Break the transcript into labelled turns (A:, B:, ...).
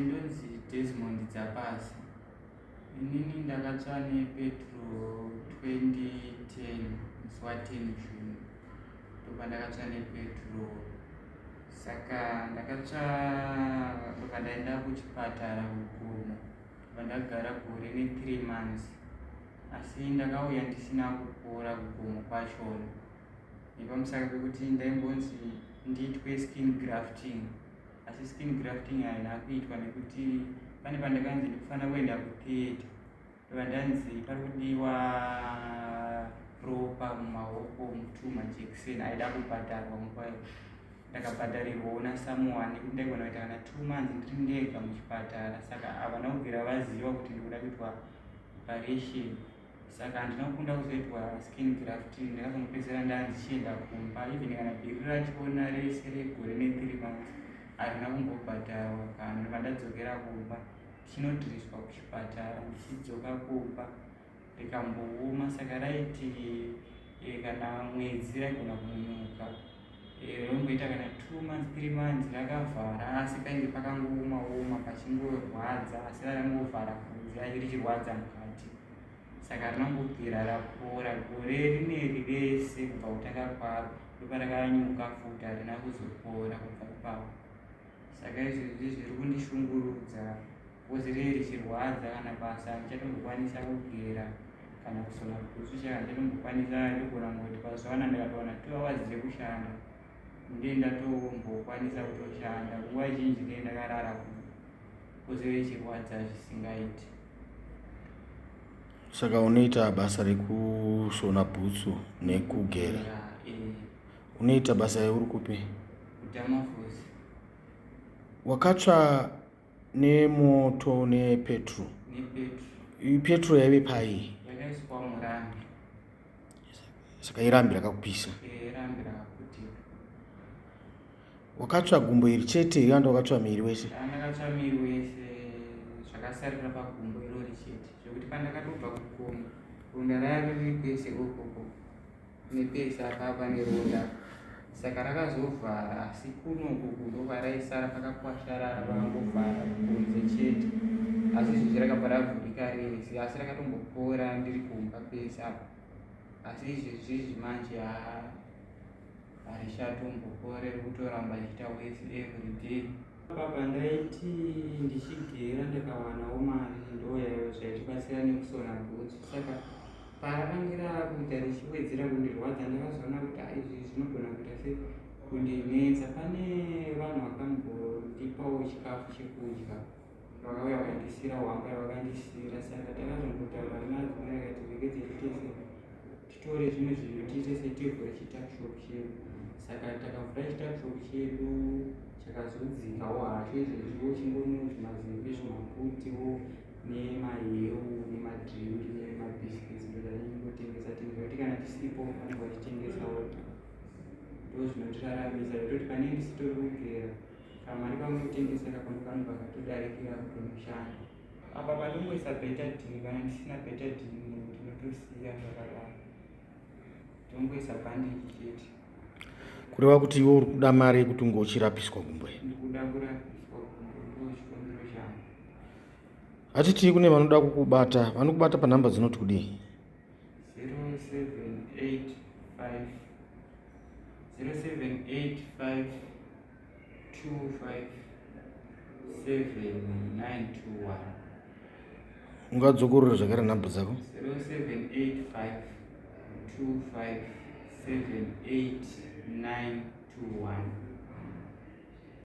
A: Ndonzi Desmond Dzapasi. Inini ndakatsva nepetro 2010 musi wa 10 June ndopandakatsva nepetro. Saka ndakatsva ndobva ndaenda kuchipatara kuGomo ndobva ndagara gore ne 3 months asi ndakauya ndisina kupora kuGomo kwachona nepamusaka pekuti ndaimbonzi ndiitwe skin grafting. Asi skin grafting haina kuitwa nekuti pane pandakanzi ndikufanira kuenda kutheatre ndobva ndanzi pari kudiwa ropa mumaoko mutu majekiseni aida kubhadharwa nguva iyo ndakabhadharirwawo nasamuone nekuti ndaigona kuita kana two months ndiri ndega muchipatara saka havana kubvira vaziva kuti ndikuda kuitwa operation. Saka handina kukunda kuzoitwa skin grafting ndakazongopedzisira ndanzi chienda kumba even kana bhiri rachona rese regore nethree months harina kumbobhadharwa kana ndobva ndadzokera kumba ndichinodhiriswa kuchipatara ndichidzoka kumba rikambooma saka raiti e, kana mwedzi raigona kunonoka e, romboita kana two months three months rakavhara asi painge pakangooma oma pachingorwadza asi rakangovhara kunze asi richirwadza mukati saka rinongobvira rapora gore rineri rese kubva kutanga kwaro ndoparakanyuka futi harina kuzopora kubva ipapo saka izvezvi zviri kundishungurudza kozi ree richirwadza kana basa handichatombokwanisa kugera kana kusona bhutsu chaka handichatombokwanisa ndogona kungoti pazuva ndikatowana two hours dzekushanda ndee ndatombokwanisa kutoshanda nguva zhinji ndee ndakarara kozi richirwadza zvisingaiti.
B: Saka unoita basa rekusona bhutsu nekugera. Unoita basa uri kupi?
A: Kudamafosi.
B: Wakatsva nemoto nepetro.
A: Nepetro.
B: Petro yaive pai?
A: Yakaiswa murambi.
B: Saka irambi rakakupisa.
A: Irambi rakaputika.
B: Wakatsva gumbo iri chete here kana wakatsva miri wese?
A: Ndakatsva miri wese zvakasarira pagumbo irori chete zvekuti pandakatobva kugomo ronda raya riri kwese okoko nepese apa pane ronda saka rakazovhara asi kunoku ndoparaisara pakakwasharara pakangovhara kunze chete asi izvozvi rakabva ravhurika rese asi rakatombopora ndiri kumba pese apa asi izvezvi izvi manje haa Harichatombopore rikutoramba richiita worse every day. Apa ndaiti ndichigera ndikawanawo mari ndoyaiva zvaitibatsira nekusona bhutsu saka parakange raakuita richiwedzera kundirwadza ndakazoona kuti ah, izvi zvinogona kuita se kundinetsa pane vanhu vakambondipawo chikafu chekudya vakauya vakandisiira hwamba yavakandisiira saka takazongotaura nemadzimai akati regedze tiite se titore zvimwe zvinhu tiite setivhure chituckshop chedu saka takavhura chituckshop chedu chakazodzikawo hacho izvezviwo chingonu zvimazimbe zvimaputiwo nemaheu nemadringi nemabiscuits ndozvatichingotengesa tengesa kuti kana tisipo vanenge vachitengesawo ndozvinotiraramisa zvekuti pane ndisitori kugera Kamari kamutengesa kakono kanobva katodarikira kutonoshanda. Apa pandongoisa betadine kana ndisina betadine ndinotosiya zvakadaro. Ndongoisa bandage chete.
B: Kureva kuti iwe uri kuda mari yekuti unge uchirapiswa gumbo iri?
A: Ndikuda kurapiswa gumbo ndochikumbiro changu.
B: Hatiti kune vanoda kukubata, vanokubata panhamba dzinoti kudii?
A: 0785 0785 257921.
B: Ungadzokorora zvakare nhamba dzako?
A: 0785 25 78921.